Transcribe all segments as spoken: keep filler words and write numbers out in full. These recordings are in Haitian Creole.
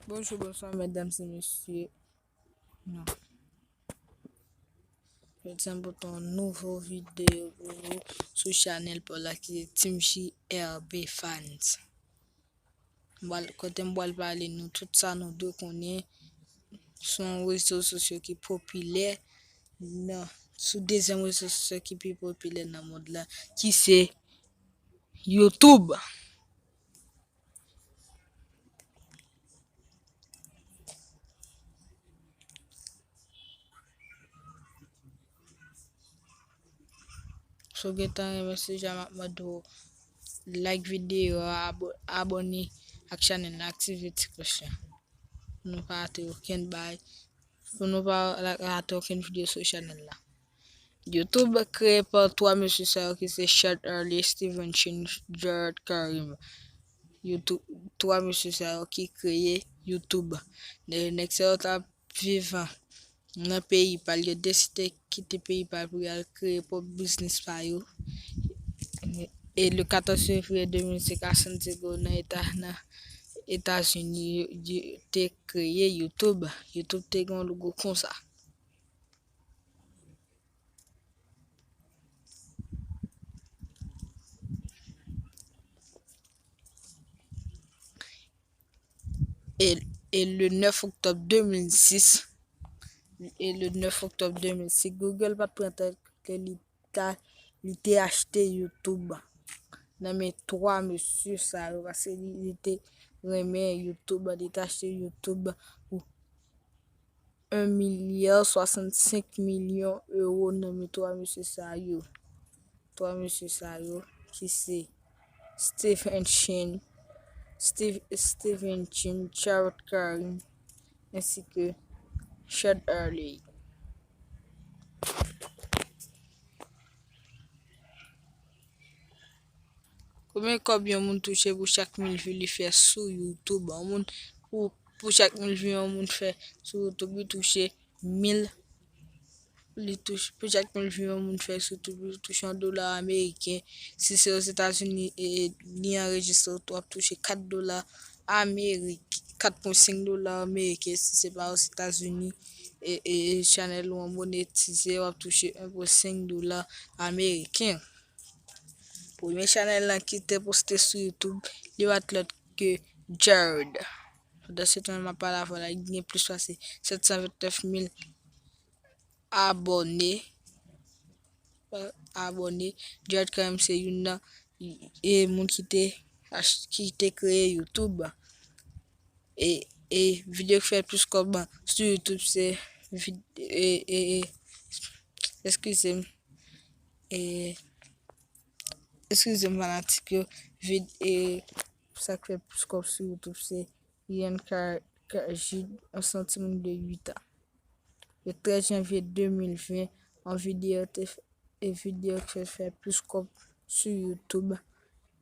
Bonjou, bonswa, medam e mesye. Non. Jodi a, m pote yon nouvo videyo pou ou sou chanèl pa w la ki se Team J R B Fans. M pral, kote m pral pale nou tout sa nou dwe konnen sou yon rezo sosyo ki popilè nan, sou dezyèm rezo sosyo ki pi popilè nan mond la, ki se YouTube. Si w gentan renmen sijè a, m ap mande w like videyo a, abo-, abòne ak chanèl la, aktive ti klòch la. Pou nou pa rate okenn bagay, pou nou pa rate okenn videyo sou chanèl la. YouTube kreye pa twa mesye sa yo ki se Chad Hurley, Steven Chin, Gerard Karim. YouTube, twa mesye sa yo ki kreye YouTube. Nè-, nèg sa yo t ap viv nan peyi pa l, yo deside kite peyi pa l pou y al kreye pwòp biznis pa yo. E le katòz fevriye de mil senk a San Diego, nan eta, nan Etazini, yo, yo te kreye YouTube. YouTube te gen yon logo konsa. E, e le nèf oktòb de mil sis, e le nèf oktòb de mil sis, Google pa t pran tan ke li ta, li te achte YouTube nan men twa mesye sa yo, paske li, li te renmen YouTube, li te achte YouTube pou un milya swasannsenk milyon ewo nan men twa mesye sa yo. Twa mesye sa yo ki se Steven Chin, Steve, Steven Chin, Gerard Karim, ensi ke Chad Hurley. Konbyen kòb yon moun touche pou chak mil vi li fè sou YouTube? Yon moun, pou, pou chak mil vi yon moun fè sou YouTube, li touche mil, li touche, pou chak mil vi yon moun fè sou YouTube, li touche yon dola ameriken. Si se Ozetazini, e, e, li anrejistre, w ap touche kat dola amerik-, kat pwen senk dola ameriken. Si se pa Ozetazini, e, e, e chanèl ou an monetize, w ap touche en pwen senk dola ameriken. Premye chanèl lan ki te poste sou YouTube, li pa t lòt ke Jared. Pandan se tan m ap pale avè w la, li gen plis pase sèt san vennèf mil abòne. Abòne. Jared Karim se youn nan, e, moun ki te ach-, ki te kreye YouTube. E, e videyo ki fè plis kòb sou YouTube se vid-, e, e, e, eskize m. E, eskize m, fanatik yo. Vid-, e, sa k fè plis kòb sou YouTube se Ryan Ka-, Kajid, yon timoun de uit an. Le trèz janvye de mil ven, yon videyo te f-, e videyo ki fè, fè plis kòb sou YouTube.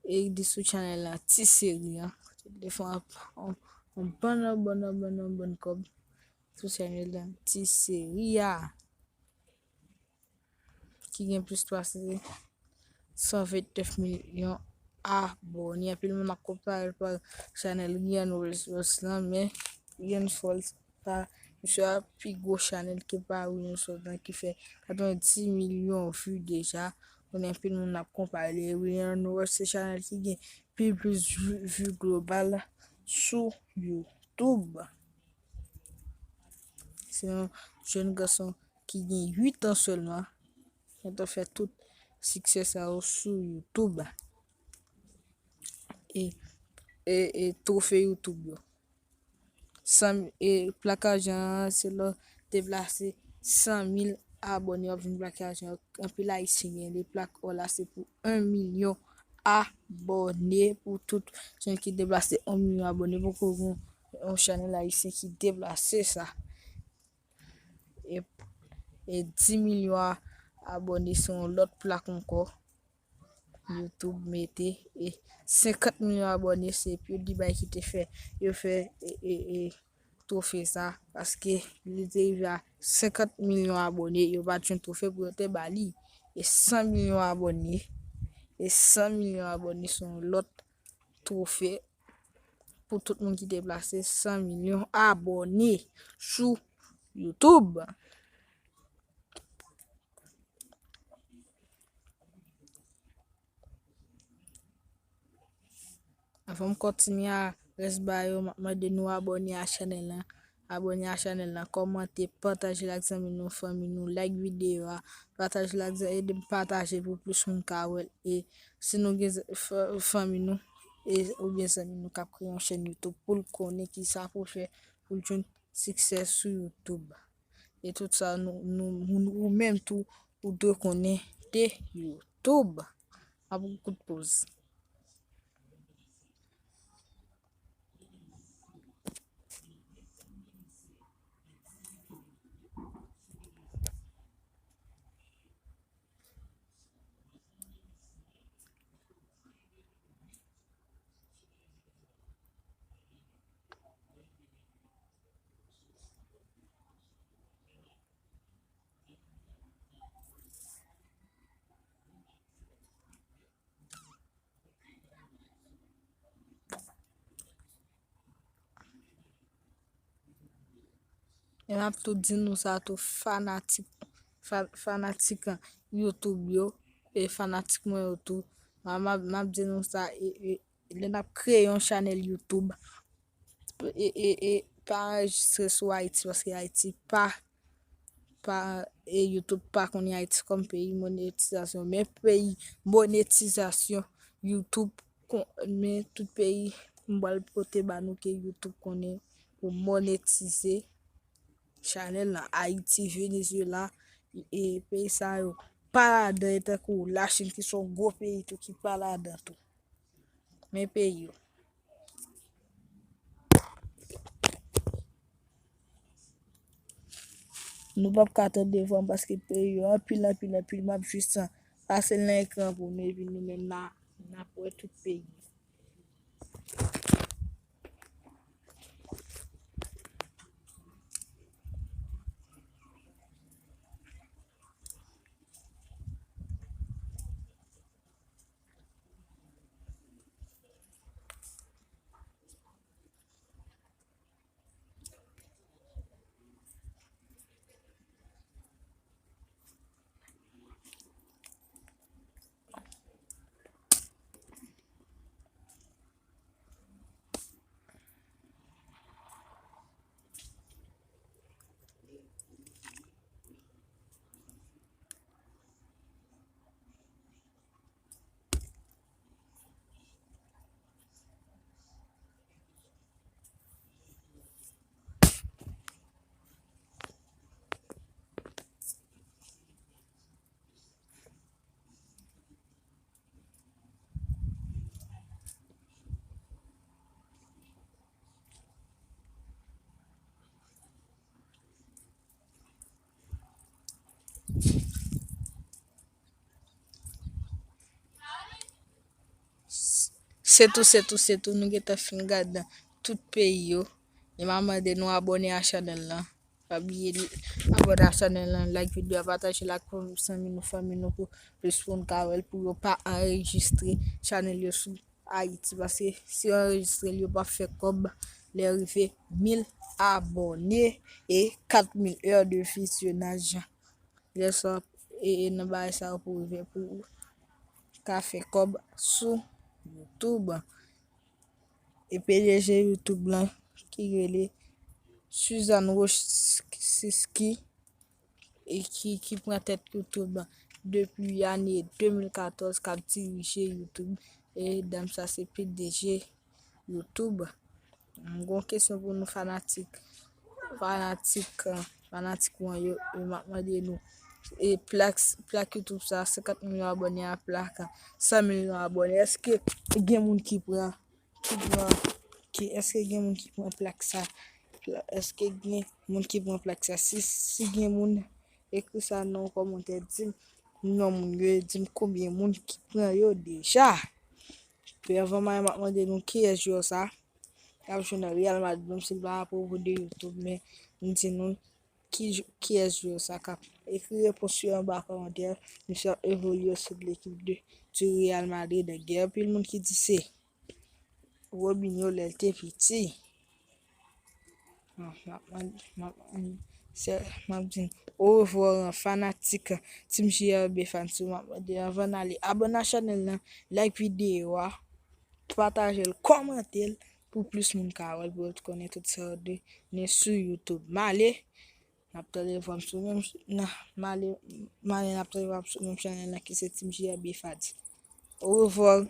E li sou chanèl la, Ti Seri an. Li fè yon, yon, yon bann, yon bann, yon bann, yon bann kòb sou chanèl la, Ti Seri a, ki gen plis pase san vennèf milyon abòne. Anpil moun ap konpare l pa chanèl Ryan Reynolds lan, men Ryan Reynolds pa, misye a pi gwo chanèl ke pa Ryan Reynolds lan ki fè katrevenndis milyon vi deja. Konnen anpil moun ap konpare li. Ryan Reynolds se chanèl ki gen pi plis vi, vi global sou YouTube. Se yon jèn gason ki gen uit an sèlman, gentan fè tout siksè sa yo sou YouTube. E, e, e twofe YouTube yo. San, e plak ajan an, se lè w deplase san mil abòne, w ap jwenn plak ajan an. Anpil Ayisyen gen de plak ò la, se pou en milyon abòne, pou tout jèn ki deplase en milyon abòne. Poko gen yon chanèl ayisyen ki deplase sa. E, e dis milyon a-, abòne se yon lòt plak ankò. YouTube mete, e senkant milyon abòne, se PewDiePie ki te fè, yo fè, e, e, e, twofe sa, paske li te rive a senkant milyon abòne, yo pa t jwenn twofe pou yo te ba li. E san milyon abòne, e san milyon abòne se yon lòt twofe pou tout moun ki te plase san milyon abòne sou YouTube. Avan m kontinye a rès bagay yo, m ap mande nou abòne a chanèl la. Abòne a chanèl la, kòmante, pataje l ak zanmi nou, fanmi nou, like videyo a, pataje l ak zanmi, ede m pataje pou plis moun ka wè l. E si nou gen z- f- fanmi nou e oubyen zanmi nou k ap kreye yon chèn YouTube pou l konnen kisa pou l fè pou l jwenn siksè sou YouTube. E tout sa, nou, nou, nou, ou menm tou, ou dwe konnen de YouTube. Ap yon kout poz. E m ap tou di nou sa tou, fanatik, fa- fanatik YouTube yo, e fanatik mwen yo tou. M ap, m ap di nou sa, e, e, lè n ap kreye yon chanèl YouTube, e, e, e pa anrejistre sou Ayiti, paske Ayiti pa, pa, e YouTube pa konnen Ayiti kòm peyi monetizasyon. Men peyi monetizasyon YouTube, kon- men tout peyi m pral pote ba nou ke YouTube konnen pou monetize chanèl nan. Ayiti, Venezuela, e peyi sa yo pa ladan, e tankou Lachin ki se yon gwo peyi tou ki pa ladan tou. Men peyi yo. Nou p ap ka tande vwa m paske peyi yo anpil, anpil, anpil. M ap jis pase l nan ekran pou nou, epi nou menm n a, n ap wè tout peyi. Se tou, se tou, se tou, nou gentan fin gade tout peyi yo. E m ap mande nou abòne a chanèl lan. Pa bliye abòne a chanèl lan, like videyo a, pataje l ak zanmi nou, fanmi nou pou plis moun ka wè l, pou yo pa anrejistre chanèl yo sou Ayiti, paske si yo anrejistre l, yo p ap fè kòb lè rive mil abòne e kat mil è de vizyonaj. Lè sa, e, e nan bagay sa yo pou rive pou ou ka fè kòb sou YouTube. E P D G YouTube lan ki rele Suzanne Wojcicki, e ki, ki pran tèt YouTube depi ane de mil katòz, k ap dirije YouTube. E dam sa se P D G YouTube. M gen yon kesyon pou nou fanatik, fanatik, fanatik mwen yo, e m ap mande nou, e plak, plak YouTube sa, senkant milyon abòne a, plak san milyon abòne, èske gen moun ki pran, ki pran, ki, èske gen moun ki pran plak sa? Pla- Èske gen moun ki pran plak sa? Si, si gen moun, ekri sa nan yon kòmantè, di m non moun yo, e di m konbyen moun ki pran yo deja. Epi anvan m ale, m ap mande nou kiyès jwè sa k ap jwe nan Real Madrid, menm si l pa apwopo de YouTube, men m di nou ki, kiyès jwè sa k ap. Ekri repons yo anba kòmantè. Misye ap evolye o sein de l'équipe de, du Real Madrid. Gen anpil moun ki di se Robinho lè l te piti. M ap mande, m ap mande, se, m ap di n orevwa, fanatik Team J R B fans yo. M ap mande anvan n ale, abòne a chanèl lan, like videyo a, pataje l, kòmante l pou plis moun ka wè l, pou yo konnen tout sa yo de ne sou YouTube. M ale, n ap tande vwa m sou menm, nan, m ale, m ale, n ap tande vwa m sou menm chanèl lan ki se Team J R B fans. Orevwa.